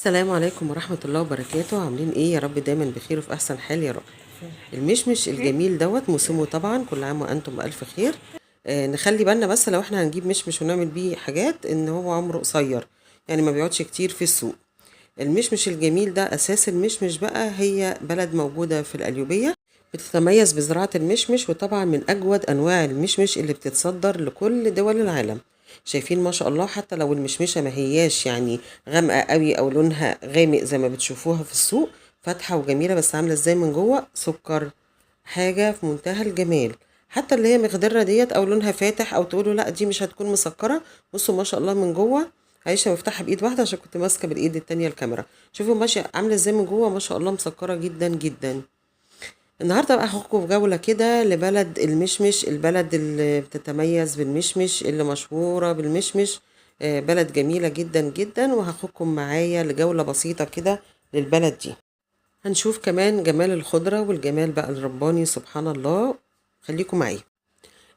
السلام عليكم ورحمة الله وبركاته. عاملين ايه؟ يا رب دايما بخير وفي احسن حال يا رب. المشمش الجميل دوت موسمه طبعا، كل عام وانتم بألف خير. نخلي بالنا بس لو احنا هنجيب مشمش ونعمل بيه حاجات ان هو عمره قصير، يعني ما بيقعدش كتير في السوق. المشمش الجميل ده اساس المشمش بقى، هي بلد موجودة في القليوبية بتتميز بزراعة المشمش، وطبعا من اجود انواع المشمش اللي بتتصدر لكل دول العالم. شايفين ما شاء الله، حتى لو المشمشة ما هياش يعني غامقة قوي او لونها غامق زي ما بتشوفوها في السوق، فاتحة وجميلة، بس عاملة ازاي من جوه؟ سكر، حاجة في منتهى الجمال. حتى اللي هي مخضرة ديت او لونها فاتح او تقولوا لا دي مش هتكون مسكرة، بصوا ما شاء الله من جوه. عايشة بفتحها بايد واحدة عشان كنت ماسكة بالايد التانية الكاميرا. شوفوا ماشية عاملة ازاي من جوه، ما شاء الله مسكرة جدا جدا. النهارده بقى هاخدكم في جولة كده لبلد المشمش، البلد اللي بتتميز بالمشمش، اللي مشهورة بالمشمش، بلد جميلة جدا جدا، وهاخدكم معايا لجولة بسيطة كده للبلد دي. هنشوف كمان جمال الخضرة والجمال بقى الرباني سبحان الله. خليكم معايا.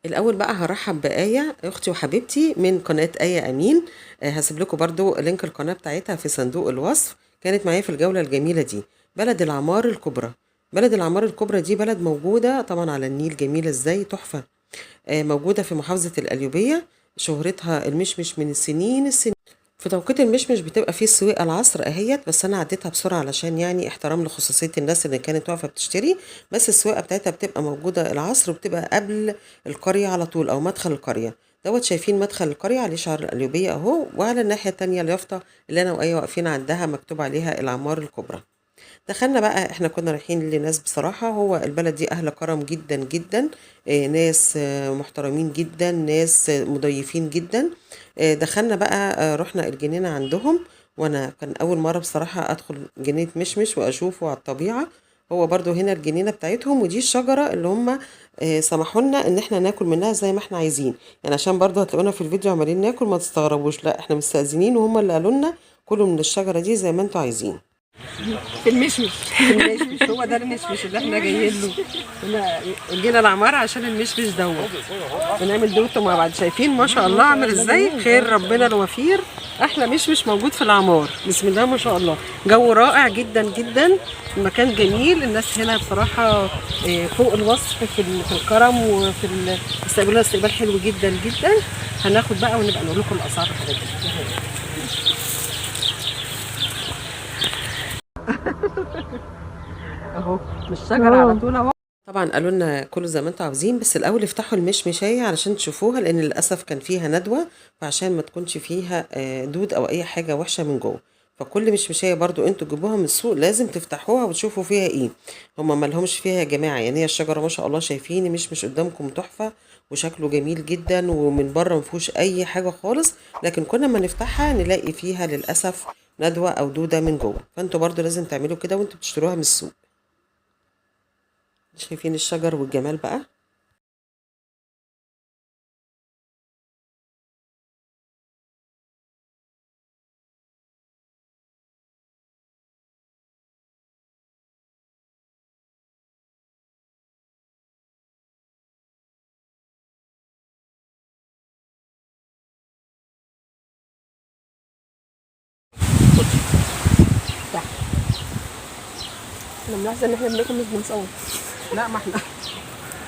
الأول بقى هرحب بآية أختي وحبيبتي من قناة آية أمين. هسيب لكم برضو link القناة بتاعتها في صندوق الوصف. كانت معايا في الجولة الجميلة دي، بلد العمار الكبرى. بلد العمار الكبرى دي بلد موجودة طبعا على النيل، جميلة ازاي، تحفة. موجودة في محافظة القليوبية. شهرتها المشمش من السنين السنين. في توقيت المشمش بتبقى فيه السويقة العصر اهيت، بس انا عديتها بسرعة علشان يعني احترام لخصوصية الناس اللي كانت واقفة بتشتري. بس السويقة بتاعتها بتبقى موجودة العصر، وبتبقى قبل القرية على طول او مدخل القرية دوت. شايفين مدخل القرية عليه شعر القليوبية اهو، وعلى الناحية التانية اليافطة اللي انا وآية واقفين عندها مكتوب عليها العمار الكبرى. دخلنا بقى، احنا كنا رايحين لناس بصراحة، هو البلد دي اهل كرم جدا جدا، ناس محترمين جدا، ناس مضيفين جدا. دخلنا بقى، رحنا الجنينة عندهم، وانا كان اول مرة بصراحة ادخل جنينة مشمش واشوفه على الطبيعة. هو برضو هنا الجنينة بتاعتهم، ودي الشجرة اللي هم سمحوا لنا ان احنا ناكل منها زي ما احنا عايزين، يعني عشان برضو هتلاقونا في الفيديو عمالين ناكل، ما تستغربوش، لا احنا مستأذنين وهم اللي قالوا لنا كلوا من الشجرة دي زي ما انتوا عايزين. في المشمش، المشمش هو ده المشمش اللي احنا جايين له. هنا جينا العمارة عشان المشمش دوت، بنعمل دوتو مع بعض. شايفين ما شاء الله عامل ازاي؟ خير ربنا الوفير، احلى مشمش موجود في العمار، بسم الله ما شاء الله. جو رائع جدا جدا، المكان جميل، الناس هنا بصراحة فوق الوصف في الكرم وفي استقبلونا استقبال حلو جدا جدا. هناخد بقى ونبقى نقول لكم الاسعار والحاجات دي. اهو مش الشجرة على طول اهو. طبعا قالوا لنا كله زي ما انتوا عاوزين، بس الاول افتحوا المشمشايه علشان تشوفوها، لان للاسف كان فيها ندوه، فعشان ما تكونش فيها دود او اي حاجه وحشه من جوه. فكل مشمشايه برضو انتوا تجيبوها من السوق لازم تفتحوها وتشوفوا فيها ايه. هما ما لهمش فيها يا جماعه، يعني هي الشجره ما شاء الله شايفين مشمش قدامكم تحفه وشكله جميل جدا، ومن بره ما فيهوش اي حاجه خالص، لكن كل ما نفتحها نلاقي فيها للاسف ندوه او دوده من جوه. فانتوا برضو لازم تعملوا كده وانتوا بتشتروها من السوق. شايفين الشجر والجمال بقى. انا ملاحظه ان احنا بناكل مش بنصور. لا ما احنا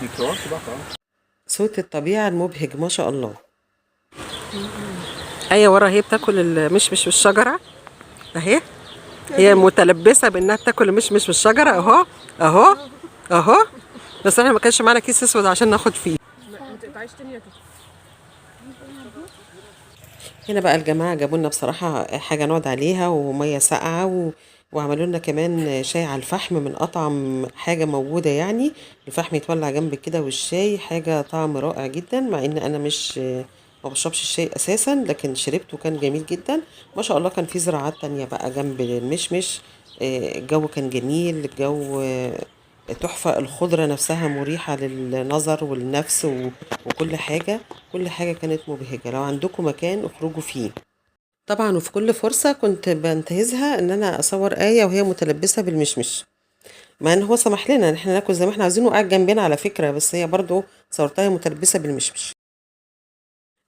متصورش بقى خلاص. صوت الطبيعة المبهج ما شاء الله. ايوه ورا هي بتاكل المشمش من الشجرة اهي، هي متلبسة بانها بتاكل المشمش من الشجرة اهو اهو اهو. بس احنا ما كانش معانا كيس اسود عشان ناخد فيه. ما تقطعيش تاني يا توتو. هنا بقى الجماعة جابوا لنا بصراحة حاجة نقعد عليها ومية ساقعة وعملوا لنا كمان شاي على الفحم، من أطعم حاجة موجودة، يعني الفحم يتولع جنب كده والشاي حاجة طعم رائع جدا، مع إن أنا ما بشربش الشاي أساسا، لكن شربته كان جميل جدا ما شاء الله. كان في زراعات تانية بقى جنب المشمش، الجو كان جميل، الجو تحفة، الخضرة نفسها مريحة للنظر والنفس وكل حاجة، كل حاجة كانت مبهجة. لو عندكم مكان اخرجوا فيه طبعا. وفي كل فرصة كنت بنتهزها ان انا اصور آية وهي متلبسة بالمشمش، مع ان هو سمح لنا ان احنا ناكل زي ما احنا عاوزين وقاعد جنبنا على فكرة، بس هي برضو صورتها متلبسة بالمشمش.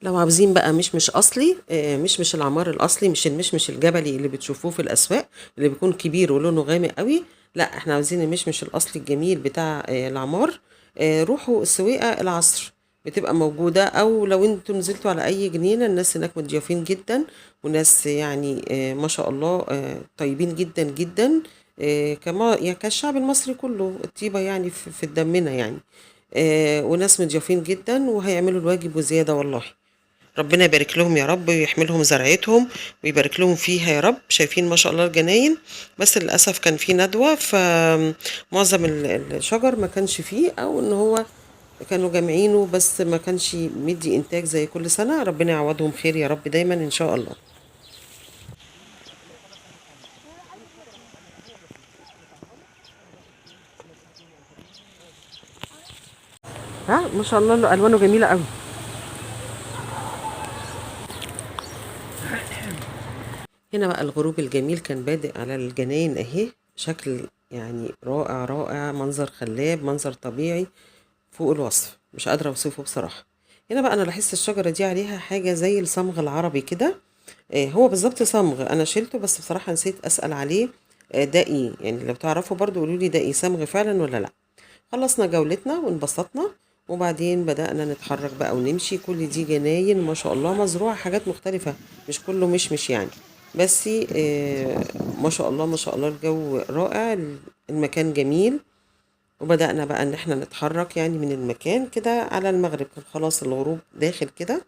لو عاوزين بقى مشمش اصلي، مشمش العمار الاصلي، مش المشمش الجبلي اللي بتشوفوه في الاسواق اللي بيكون كبير ولونه غامق قوي، لا احنا عاوزين المشمش الاصلي الجميل بتاع العمار. روحوا السويقة العصر بتبقى موجودة، او لو انتوا نزلتوا على اي جنينة الناس هناك مضيافين جدا، وناس يعني ما شاء الله طيبين جدا جدا، كما يعني كالشعب المصري كله الطيبة يعني في دمنا يعني، وناس مضيافين جدا وهيعملوا الواجب وزيادة والله. ربنا يبارك لهم يا رب ويحملهم زرعتهم ويبارك لهم فيها يا رب. شايفين ما شاء الله الجناين، بس للأسف كان في ندوة فمعظم الشجر ما كانش فيه، أو إن هو كانوا جامعينه بس ما كانش مدي إنتاج زي كل سنة. ربنا يعوضهم خير يا رب دايما إن شاء الله. ها ما شاء الله ألوانه جميلة قوي. هنا بقى الغروب الجميل كان بادئ على الجناين اهي، شكل يعني رائع رائع، منظر خلاب، منظر طبيعي فوق الوصف، مش قادرة اوصفه بصراحة. هنا بقى انا لاحظت الشجرة دي عليها حاجة زي الصمغ العربي كده، هو بالظبط صمغ، انا شلته بس بصراحة نسيت اسأل عليه، ده ايه يعني، لو تعرفوا برضو قولوا لي ده ايه، صمغ فعلا ولا لا. خلصنا جولتنا وانبسطنا، وبعدين بدأنا نتحرك بقى ونمشي. كل دي جناين ما شاء الله مزروعة حاجات مختلفة، مش كله مشمش يعني، بس ما شاء الله ما شاء الله الجو رائع، المكان جميل. وبدأنا بقى ان احنا نتحرك يعني من المكان كده على المغرب، كان خلاص الغروب داخل كده،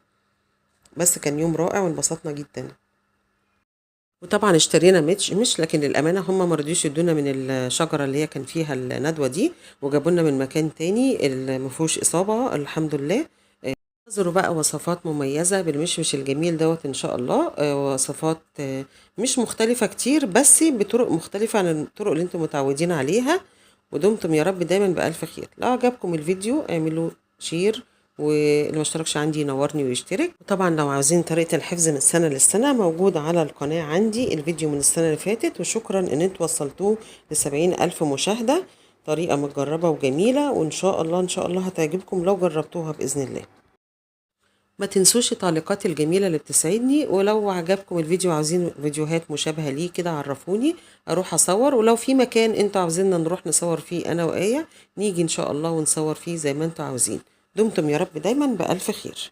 بس كان يوم رائع وانبسطنا جدا. وطبعا اشترينا مش، لكن للأمانة هم ما رضيوش يدونا من الشجرة اللي هي كان فيها الندوة دي، وجابوا لنا من مكان تاني اللي ما فيهوش إصابة الحمد لله. انتظروا بقى وصفات مميزة بالمشمش الجميل دوت إن شاء الله، وصفات مش مختلفة كتير بس بطرق مختلفة عن الطرق اللي انتم متعودين عليها. ودمتم يا رب دايما بألف خير. لو عجبكم الفيديو اعملوا share، واللي ما اشتركش عندي ينورني ويشترك. وطبعا لو عاوزين طريقة الحفظ من السنة للسنة موجود على القناة عندي الفيديو من السنة اللي فاتت، وشكرا ان انتوا وصلتوه ل70,000 مشاهدة. طريقة متجربة وجميلة، وان شاء الله ان شاء الله هتعجبكم لو جربتوها بإذن الله. ما تنسوش التعليقات الجميلة اللي بتسعدني، ولو عجبكم الفيديو عاوزين فيديوهات مشابهة ليه كده عرفوني اروح اصور، ولو في مكان انتوا عاوزيننا نروح نصور فيه انا وآية نيجي ان شاء الله ونصور فيه زي ما انتوا عاوزين. دمتم يا رب دايما بألف خير.